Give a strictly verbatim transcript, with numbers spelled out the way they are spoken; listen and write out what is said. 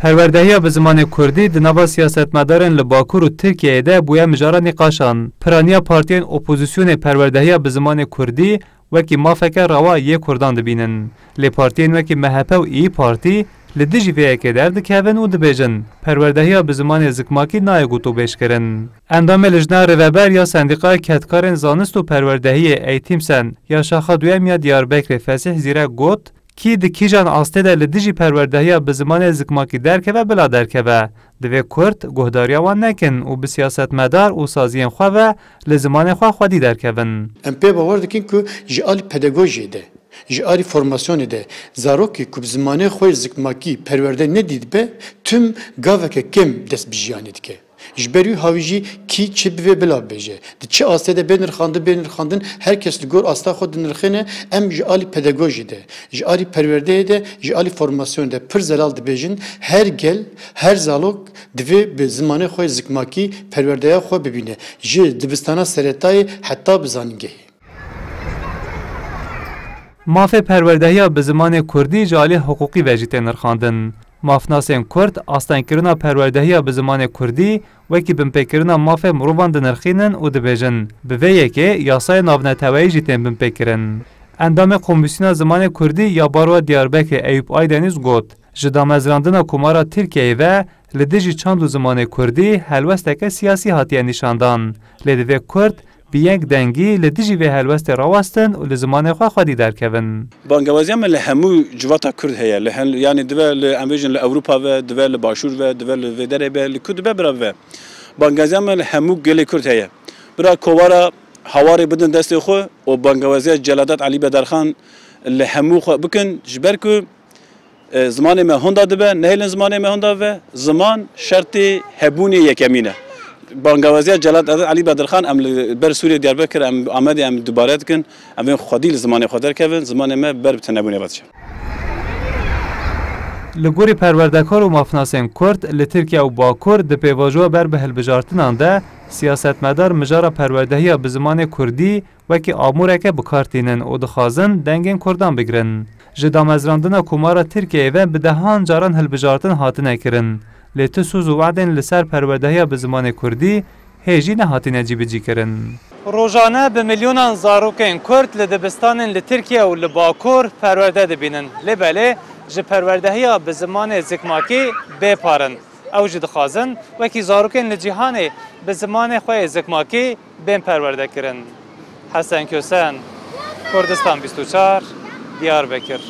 Perwerdehiya bi zimanê kurdî di nava siyasetmedarên li Bakur û Tirkiyeyê de bûye mijara nîqaşan. Piraniya partiyên opozisyonê perwerdehiya bi zimanê kurdî wekî mafeke rewa yê kurdan dibînin. Lê partiyên wekî M H P û İYİ Partî li dijî vê yekê derdikevin û dibêjin, perwerdehiya bi zimanê zikmakî nayê gotûbêjkirin. Endamê Lijna Rêveber ya Sendîqaya Kedkarên Zanist û Perwerdehiyê, Eğitimsen, ya Şaxa Duyem ya Diyarbekirê Fesîh Zîrek got, kî di kîjan astê de li dijî perwerdehiya bi zimanê zikmakî derkeve bila derkeve, divê kurd guhdariya wan nekin û bi siyasetmedar û saziyên xwe ve li zimanê xwe xwedî derkevin. Em pê bawer dikin ku ji alî pedagojiyê de, ji alî formasyonê de zarokê ku bi zimanê xwe yê zikmakî perwerde nedîtibe, tim gaveke kêm dest bi jiyanê dike. Ji ber wî hawî jî kî çi bivê bila bêje. Di çi astê de bê nirxandin, bê nirxandin, her kes li gor asta xwe dinirxêne. Em ji alî pedagojî de, ji alî perwerdeyê de, ji alî formasyonê de pir zelal dibêjin, her gel, her zalok divê bi zimanê xwe yê zikmakî perwerdeya xwe bibîne. Ji dibistana seretayê heta bi zanîngehê. Mafê perwerdehiya bi zimanê kurdî ji alî hiqûqî ve jî tê nirxandin. Mafnasên kurd astengkirina perwerdehiya bi zimanê kurdî wekî binpêkirina mafê mirovan dinirxînin û dibêjin, bi vê yekê yasayên navneteweyî jî tên binpêkirin. Endamê Komîsyona Zimanê Kurdî ya Baroya Diyarbekirê Eyûp Aydenîz got, ji damezrandina Komara Tirkiyeyê ve li dijî çand û zimanê kurdî helwesteke siyasî hatiye nîşandan. Lê divê kurd bi yek dengî li dijî vê helwestê rawestin û li zimanê xwe xwedî derkevin. Bangewaziya me li hemû civata kurd heye. Li hel-, yanî dibe li, em bêjin, li Ewropa ve, dibe li Başûr ve, dibe li vê derê be, li ku dibe bira bibe. Bangewaziya me li hemû gelê kurd heye. Bira kovara Hawarê bidin destê xwe û bangewaziya Celadet Elî Bedirxan li hemû xwe bikin, ji ber ku E, zimanê me honda dibe, nehêlin zimanê me honda bibe, ziman şertê hebûnê yekemîn e. Bangewaziya Celat Elî Bedirxan, em li ber Sûriyê, Diyarbekir, em Amedê em dubare dikin, em ê xwedî li zimanê xwe derkevin, zimanê me ber bi tunebûnê ve diçe. Li gorî perwerdekar û mafnasên kurd, li Tirkiye û Bakur di pêvajoya ber bi hilbijartinan de siyasetmedar mijara perwerdehiya bi zimanê kurdî wekî amûreke bi kar tînin û dixwazin dengên kurdan bigirin. Ji damezrandina Komara Tirkiyeyê ve bi dehan caran hilbijartin hatine kirin, lê tu soz û we'dên li ser perwerdehiya bi zimanê kurdî hê jî nehatine cîbicîkirin. Rojane bi milyonan zarokên kurd li dibistanên li Tirkiye û li Bakur perwerde dibînin. Lê belê ji perwerdehiya bi zimanê zikmakî bê par in. Ew jî dixwazin wekî zarokên li cîhanê bi zimanê xwe yê zikmakî bên perwerdekirin. Hesen Kösen, Kurdistan bîst û çar, Diyarbekir.